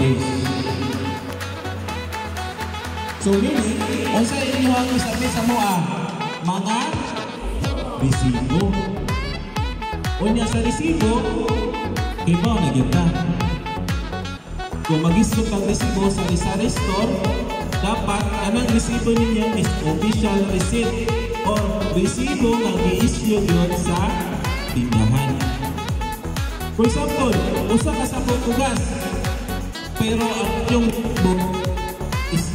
days. So meaning, unsa inyo ang isabit sa moa? Mga resibo. Unya sa resibo, kibaw na gyud ta. Kung mag-issue kang resibo sa sari store, dapat anang resibo ninyo is official receipt or resibo nga gi-issue gyud sa tindahan. For example, usa ka sakong bugas, pero ang inyong is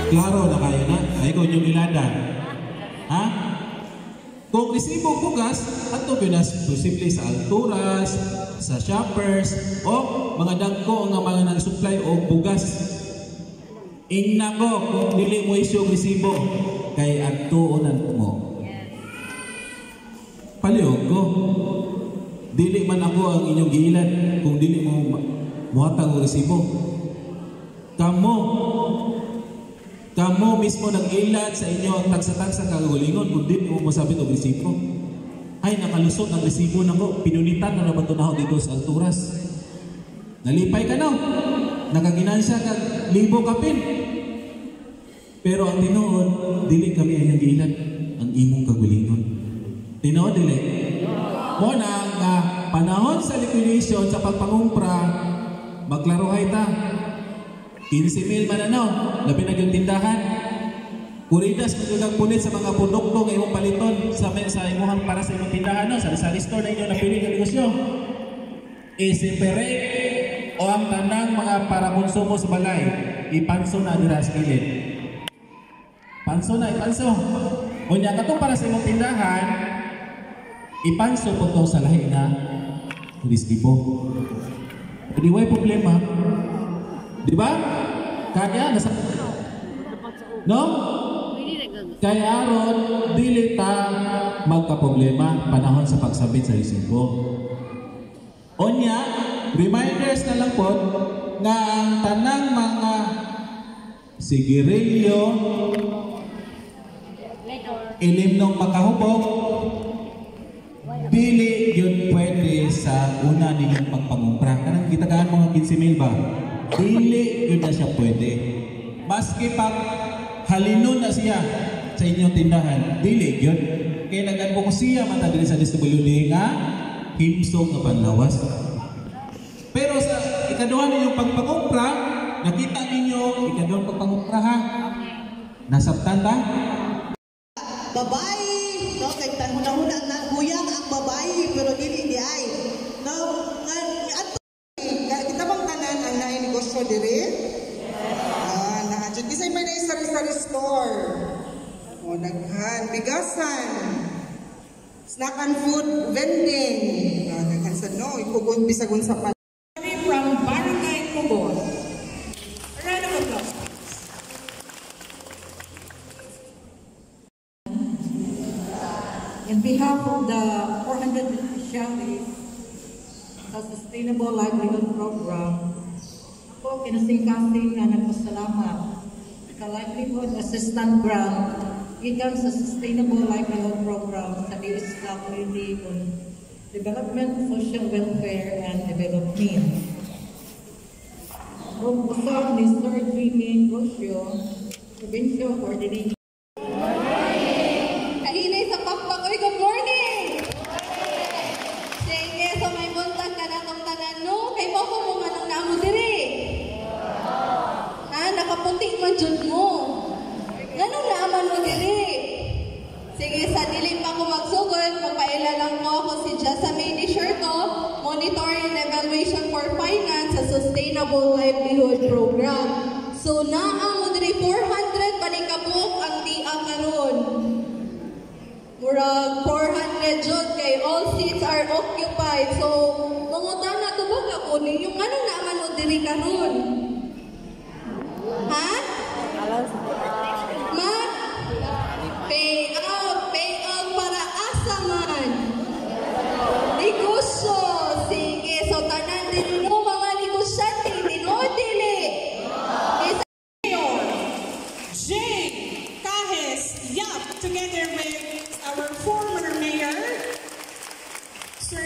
klaro na kayo na. Ay kung inyong ilada. Ha? Kung resibo bugas, ato pinas posible sa Alturas, sa Shoppers, o mga dagko nga mga nag-supply og bugas. Ingna ko kung dili mo issue og resibo kay adtuonan mo. Palihog ko. Dili man ako ang inyong giilad kung dili mo muhatag og resibo. Kamo Kamo mismo nag-ilad sa inyo ang tagsa-tagsa kagalingon kung dili mo mosabit og resibo. Ay, nakalusot ang resibo nako, pinunitan na naman ito dito sa Alturas. Nalipay ka no? Nakaginansya ka, libo kapin. Pero ang tinuod, dili kami ang giilad ang imong kagalingon. Tinuod dili. Mo na nga panahon sa liquidation sa pagpangumpra, magklarohay ta. 15 mil man ano, labi na yung tindahan. Kuridas kung punit sa mga produkto nga imong paliton sa imuhang para sa imong tindahan no, sa sari store na inyo napili nga negosyo. I-separate o ang tanang mga para konsumo sa balay, ipanso na dira sa kilid. Panso na, ipanso. Unya katong para sa imong tindahan, ipanso po to sa lahi na resibo. Di way problema. Di ba? Kaya nasa no? Kaya aron dili ta magka-problema panahon sa pagsabit sa resibo. Onya, reminders na lang po nga ang tanang mga sigarilyo, ilimnong makahubog, dili yun pwede sa una ninyong pagpangumpra. Kanang kitagaan mga 15 mil ba? Dili yun na siya pwede. Maski pag halinon na siya sa inyong tindahan, dili yun. Kaya nag-advocacy man ta diri sa DSWD nga himsog nga panlawas. Pero sa ikaduha ninyong pagpangumpra, nakita ninyo ikaduhang pagpangumpra ha. Nasabtan ta? Babae, no, kay tanghuna-huna na huyang ang babae pero dili di ay. No, nga adto Kita bang tanan ang naay negosyo diri? Ah, naa jud kisay may naay sari-sari store. O daghan bigasan. Snack and food vending. Ah, daghan sa no, ikugon bisag unsa pa. From Barangay Kubon. A round of applause, please. In behalf of the 400 beneficiaries sa Sustainable Livelihood Program, ako kinasing-kasing na nagpasalamat sa Livelihood Assistant Grant gikan sa Sustainable Livelihood Program sa DSWD on Development, Social Welfare and Development. Ug usab ni Sir Jimmy Gosio, Provincial Coordinator. Kahinay sa pakpak. Uy, good morning! Sige, so may buntag ka na itong tanan, no? Kay mo ko mo nga nang naamo diri. Ha? Nakapunti man jud mo. Nganong naaman mo diri? Sige, sa dili pa ko magsugod, magpaila lang ko ako si Jessamine Shirto, Monitoring and Evaluation for Finance sa Sustainable Livelihood Program. So, naa mo diri 400 pa ni kabuok ang dia karon. Murag 400 jud kay all seats are occupied. So, mangutan na tubag ako ninyo nganong naaman mo diri karon? Ha? Ma? Pay out, pay out para asa man. Negosyo. Sige, so tanan din mo mga negosyante, tinuod dili. Mayor J. Cajes Yap, together with our former mayor, Sir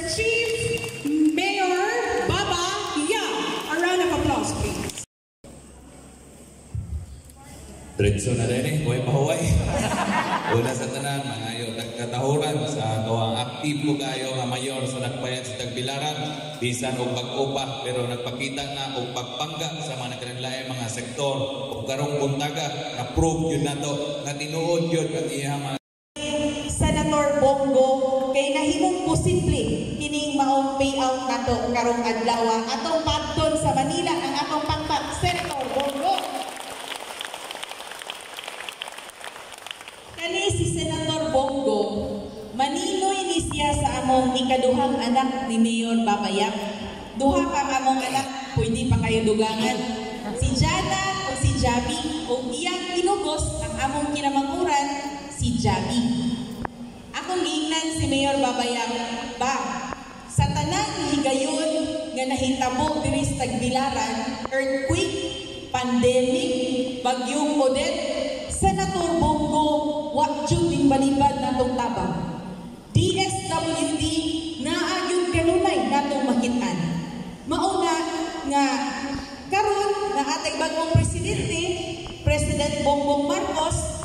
Diretso na rin eh, huwag mahuway. Una sa tanan, mangayo tagkatahuran sa atoang aktibo kayo nga mayor sa Dakbayan sa Tagbilaran, bisan og bag-o pa pero nagpakita na og pagpangga sa mga nagkalain mga sektor ug karong buntaga na prove yun nato nga tinuod yun ang iyang mga Senator Bongo kay nahimong posible kining maong payout nato karong adlaw. Atong padton sa Manila ang atong pakpak, Senator Bongo. Kani si Senator Bongo, maninoy ni siya sa among ikaduhang anak ni Mayor Babayap. Duha pang among anak, pwede pa kayo dugangan. Si Jana o si Jabi, o iyang inugos ang among kinamanguran, si Jabi. Akong giingnan si Mayor Babayap, ba, sa tanang higayon nga nahitabo diri sa Tagbilaran, earthquake, pandemic, bagyong Odette, Senator Bongo, wa jud ning balibad natong tabang. DSWD naa gyud kanunay natong makit-an. Mauna nga karon na atay bagong presidente, President Bongbong Marcos.